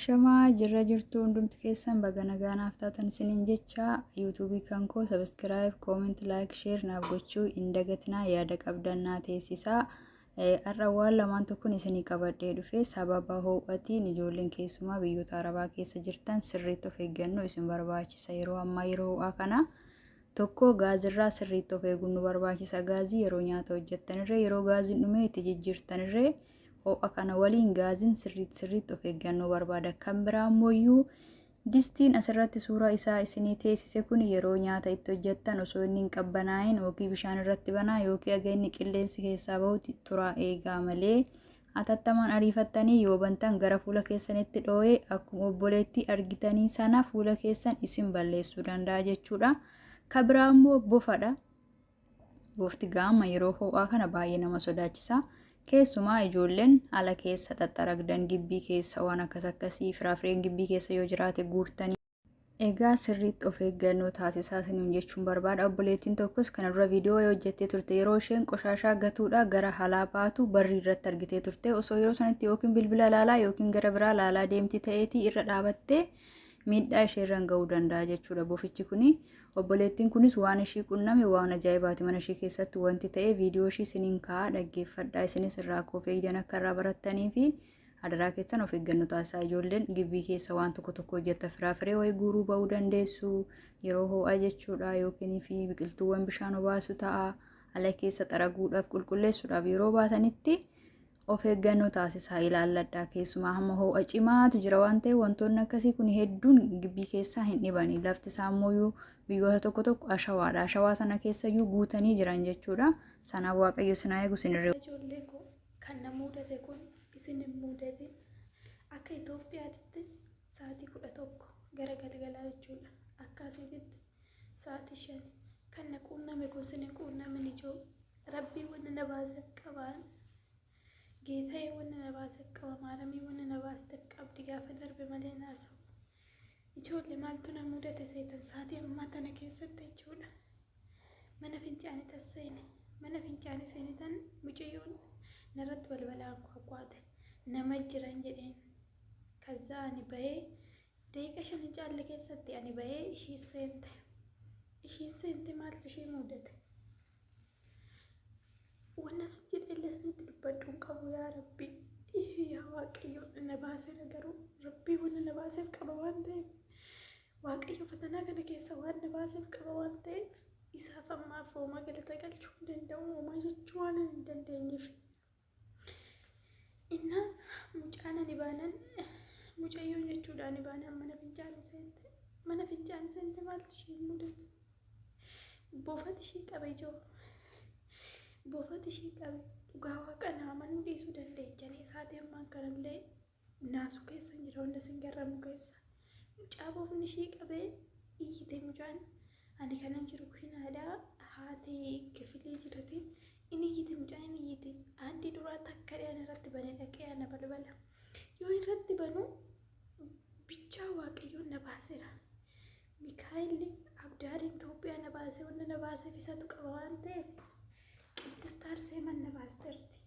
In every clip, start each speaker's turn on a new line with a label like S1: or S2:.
S1: Ashamaa jirra jirtu hundumti keessan baga nagaa naaf taatan isiniin jecha yuutuubii kan koo subscribe, comment, like, share naaf gochuu hin dagatinaa, yaada qabdan naa teessisaa. Har'a waan lamaan tokkoon isinii qabadhee dhufe. Sababa ho'atiin ijoolleen keessumaa biyyoota arabaa keessa jirtan sirriitti of eeggannoo isin barbaachisa. Yeroo ammaa yeroo ho'aa kana tokko gaazirraa sirriitti of eeguun nu barbaachisa. Gaazii yeroo nyaata hojjettanirree, yeroo gaaziin dhumee itti jijjiirtanirree, ho'a kana waliin gaaziin sirriitti sirriitti of eeggannoo barbaada. Kan biraa ammoo distiin asirratti suuraa isaa isinii teessise kun yeroo nyaata itti hojjettan osoo inni hin qabbanaa'in yookiin bishaan irratti banaa yookiin aga inni qilleensi keessaa bahutti turaa eegaa malee, hatattamaan ariifattanii yoo bantan gara fuula keessanitti dhoo'ee akkuma obboleettii argitanii sana fuula keessan isin balleessuu danda'a jechuudha. Kan biraa immoo bofadha. Bofti gaama yeroo ho'aa kana baay'ee nama sodaachisa. Keessumaa ijoolleen ala keessa xaxxaragdan, gibbii keessa waan akkas akkasii, firaafireen gibbii keessa yoo jiraate guurtanii. Egaa sirriitti of eeggannoo taasisaa isiniin jechuun barbaada. Obboleettiin tokkos kana dura viidiyoo hojjettee turte. Yeroo isheen qoshaashaa gatuudha gara halaa baatu barrii irratti argitee turte. Osoo yeroo sanatti yookiin bilbila laalaa yookiin gara biraa laalaa deemti ta'eetii irra dhaabattee miidhaa isheerraan ga'uu danda'a jechuudha bofichi kuni. Obboleettiin kunis waan ishii qunname waan ajaa'ibaati, mana ishii keessatti wanti ta'e. Viidiyoo ishii isiniin kaa'aa, dhaggeeffadhaa. Isinis irraa koo feeydan akka irraa barattanii fi adaraa keessan of eeggannoo taasisaa. Ijoolleen gibbii keessa waan tokko tokko hojjetta, firaafiree wayii guuruu ba'uu dandeessu yeroo ho'aa jechuudha, yookiin fi biqiltuuwwan bishaan obaasu ta'a, ala keessa xaraguudhaaf, qulqulleessuudhaaf yeroo baatanitti of eeggannoo taasisaa, ilaalladhaa. Keessumaa hamma ho'a cimaatu jira waan ta'eef wantoonni akkasii kun hedduun gibbii keessaa hin dhibani. Lafti isaa immoo biyyoota tokko tokko ashawaadha. Ashawaa sana keessa iyyuu guutanii jiran jechuudha. Sanaaf Waaqayyo sinaa eegu sinirree.
S2: Ijoollee koo, kan na mudate kun isin hin mudatin. Akka Itoophiyaatitti sa'aatii 11 gara galgalaa jechuudha. Akka asiititti sa'aatii 5. Kan na quunname kun isin hin quunnamin ijoo. Rabbii wanna na baaseef qabaan. Geeta'ee wanna na baaseef qaba. Maaramii wanna na baasteef qabdi, gaafa darbe malee naasa'u. Ijoollee, maaltu na mudate seetan sa'aatii ammaa tana keessatti jechuudha. Mana fincaanii tas seene. Mana fincaanii seene tan mucayyoon narratti balbalaan kwaakwaate. Nama jiran jedheen. Kazzaa ani bahee daqiiqa 5 hin caalle keessatti ani bahee ishii seente. Ishii seente, maaltu ishii mudate? Wanna si jedhe illee isinitti dubbadhu hin qabu. Yaa Rabbi, yaa Waaqayyo, na baaseera garuu Rabbii wanna na baaseef qaba waan ta'eef, Waaqayyo fatanaa kana keessa waan na baaseef qaba waan ta'eef, isaaf ammaaf hoomaa galata galchuu hin danda'u, hoomaa jechuu waan hin dandeenyeef. Inna mucaan ani baanan, mucayyoon jechuudha, ani baanaan mana fincaanii seente. Mana fincaanii seente, maaltu ishee mudate? Bofati ishii qabe ijoo. Bofati ishii qabe. Dhugaa Waaqa, na amanuu dhiisuu dandeechanii, isaatii ammaan kanallee naasuu keessa hin jira, wanta isin garramu keessa. Mucaa bofni ishii qabee iyyite mucaan. Ani kanan jiru kushinaadhaa, haati kifilii jirti. Inni iyyite, mucaan inni iyyite. Aandii duraa takka dhiyaan irratti bane dhaqee ana balbala. Yoo irratti banu bichaa Waaqayyoon na baaseera. Mikaa'elli Abdaariin Itoophiyaa na baasee wanta na baaseef isatu qaba waan ta'eef, Qiddist Arseeman na baasteerti.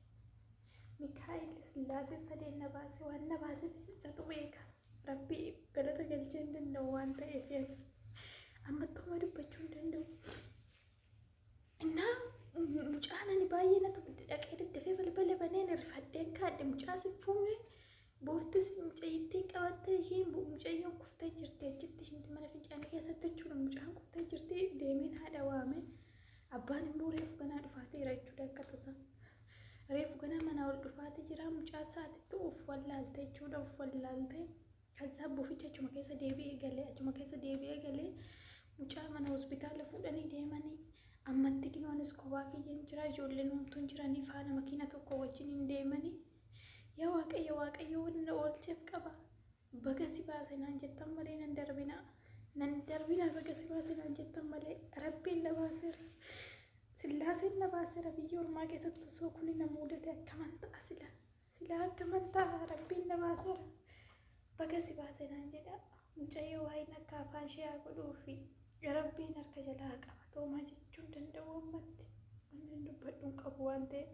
S2: Mikaa'elli Sillaasee sadeen na baase, waan na baaseef isatu beeka. Rabbii galata galchee hin danda'u waan ta'eef ammattuma dubbachuu hin danda'u. Innaa mucaan ani baay'ee natu dhaqee daddafee balbala baneen rifadheen kaadhe. Mucaa si fuune, booftis mucayyittiin qabattee, isheen mucayyoon kuftee jirti achitti, isheen mana fincaanii keessatti jechuudha, mucaan kuftee jirti. Deemeen haadha waame. Abbaan immoo reefu ganaa dhufaateera jechuudha, akka tasaa reefu ganaa manaa ol dhufaatee jira. Mucaa isaatitti of wallaalte jechuudha, of wallaalte. Kazaa boficha achuma keessa deebi'ee galee, achuma keessa deebi'ee galee, mucaa mana hospitaala fuudhanii deemanii. Ammatti kinoo anis kophaa kiyyan jira, ijoolleen homtuun jiranii faana makiina tokko wajjin hin deemanii. Yaa Waaqayyo, Waaqayyo wanna na oolcheef qaba. Baga si baase naan jettan malee nan darbinaa. Nan darbinaa, baga si baase naan jettan malee Rabbiin na baaseera. Sillaaseen na baaseera. Biyya ormaa keessatti osoo kuni na mudate akkaman ta'a sila? Silaa akkaman ta'a? Rabbiin na baaseera. Baga si baase naan jedha. Mucayyoo waa'een akka afaan ishee haa godhuufi Rabbiin harka jalaa qaba. Toomaa jechuu hin danda'u ammatti. Wanni dubbadhu hin qabu waan ta'eef.